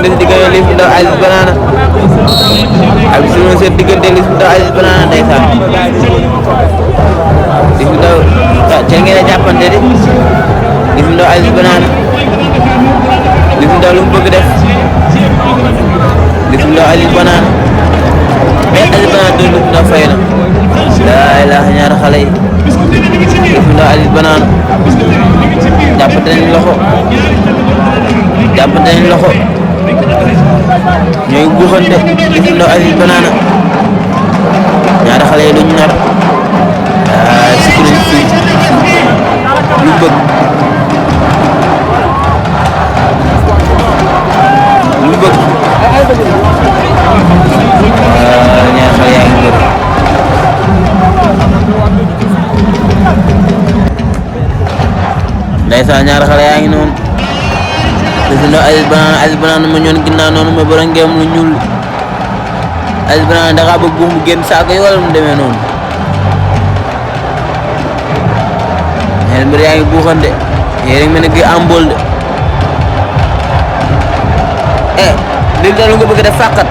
diggante si diggante Liss bu Ndaw Aziz Banana ak suñu seen diggante Liss bu Ndaw Aziz Banana ndeysaan Liss bu Ndaw ca ngeen a jàppante di Liss bu Ndaw Aziz Banana Liss bu Ndaw lu mu bëgg def Liss bu Ndaw Aziz Banana mais Aziz Banana doon Liss bu Ndaw fay na laa ilaaha ñaari xale yi Liss bu Ndaw Aziz Banana jàppante nañ loxo ñooy buuxante Liss bu Ndaw Aziz Banana ñaari xale yi duñ nar sikku nañ fii lu bëgg ñaari xale yaa ngi bëri ndeysaan ñaari xale yaa ngi noonu Liss bu Ndaw Aziz Banana ma ñoon ginnaaw noonu ma borom ngeem lu ñuul Aziz Banana da ngaa bëgg buum mu génn saako yi wala mu demee noonu ñaari mbir yaa ngi buuxante yéen a ngi mel ne kii ambool de Liss Ndaw lu nga bëgg def fàqat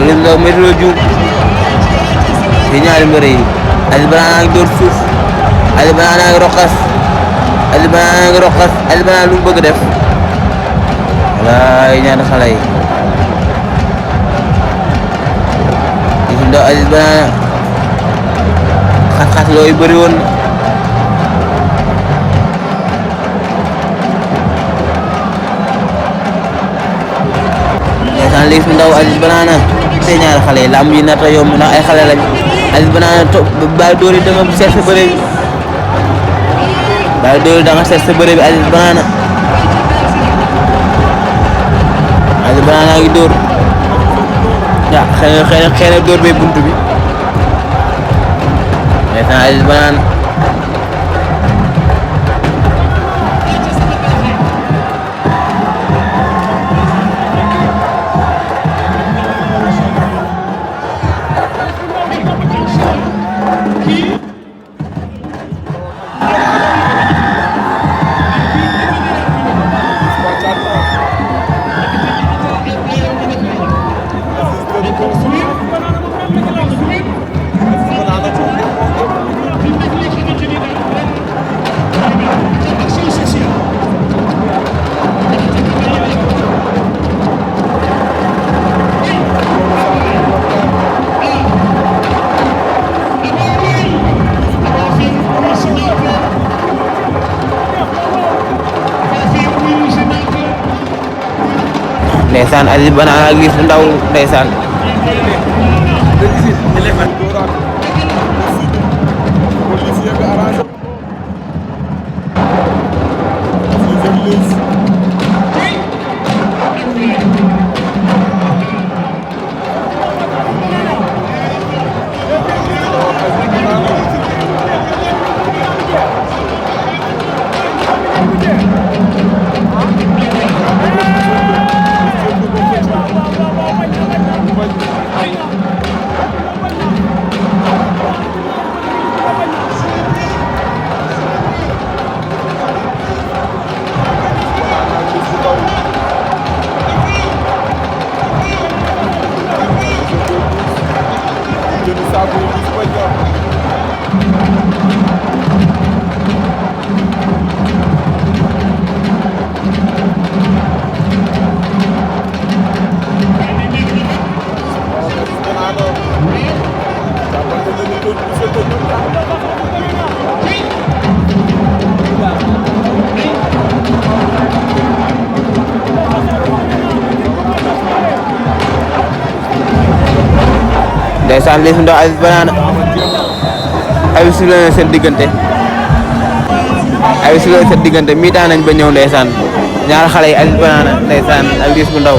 Liss Ndaw métti la juum ci ñaari mbir yi Aziz Banana ngi door suuf Aziz Banana ngi roqas Aziz Banana lu mu bëgg def walaay ñaari xale yi Liss Ndaw Aziz Banana xat-xat looyu bëri woon Liss bu Ndaw Aziz Banana te ñaari xale yi lamb yi nata yomb ndax ay xale lañ Aziz Banana to baal dóor yi da nga seet sa bëre bi baal dóor yi da nga seet sa bëre bi Aziz Banana ngi dóor xëy na dóor bee buntu bi maintenant Aziz Banana ndeysaan Aziz Banana ak Liss bu Ndaw ndeysaan ndeysaan Liss bu Ndaw Aziz Banana ay si la seen diggante mi-temps nañ ba ñëw ndeysaan ñaar xale yi Aziz Banana ndeysaan ak Liss bu Ndaw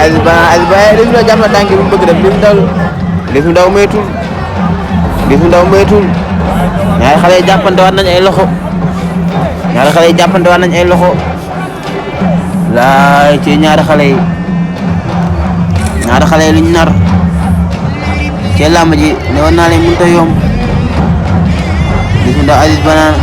Aziz Banana Liss Ndaw jàpp na tànk bi mu bëgg def Liss Ndaw moytul ñaari xale yi jàppante waat nañ ay loxo laay ci ñaari xale yi luñ nar ci làmb ji ne woon naa leen mënut a yomb Liss Ndaw Aziz Banana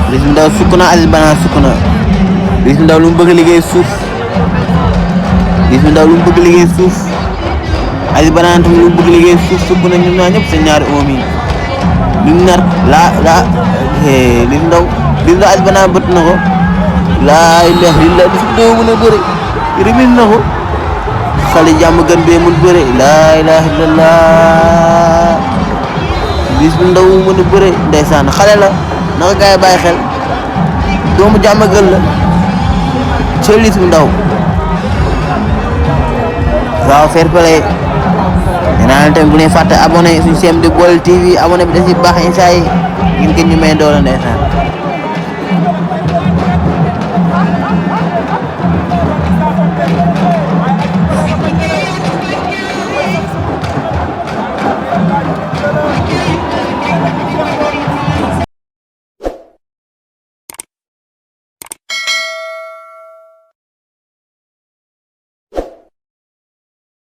Liss Ndaw sukk na Aziz Banana sukk na Liss Ndaw lu mu bëgg liggéey suuf Aziz Banana tamit lu mu bëgg liggéey suuf sukk na ñoom ñaar ñëpp seen ñaari oom yi luñ nar Liss Ndaw Aziz Banana bët na ko laa ilaaha illallaah Liss Ndaw mën a bëre remis na ko xale jàmm gën bee mun bëre laa ilaaha illallaah Liss Ndaw mën a bëre ndeysaan xale la naka gaay bàyyi xel doomu jàmm gën la ci Liss Ndaw waaw fair play nee naa leen tamit bu leen fàtte abonné suñu chaîne de Baol TV abonné bi da si baax incha yi ngeen ñu may doole ndeysaan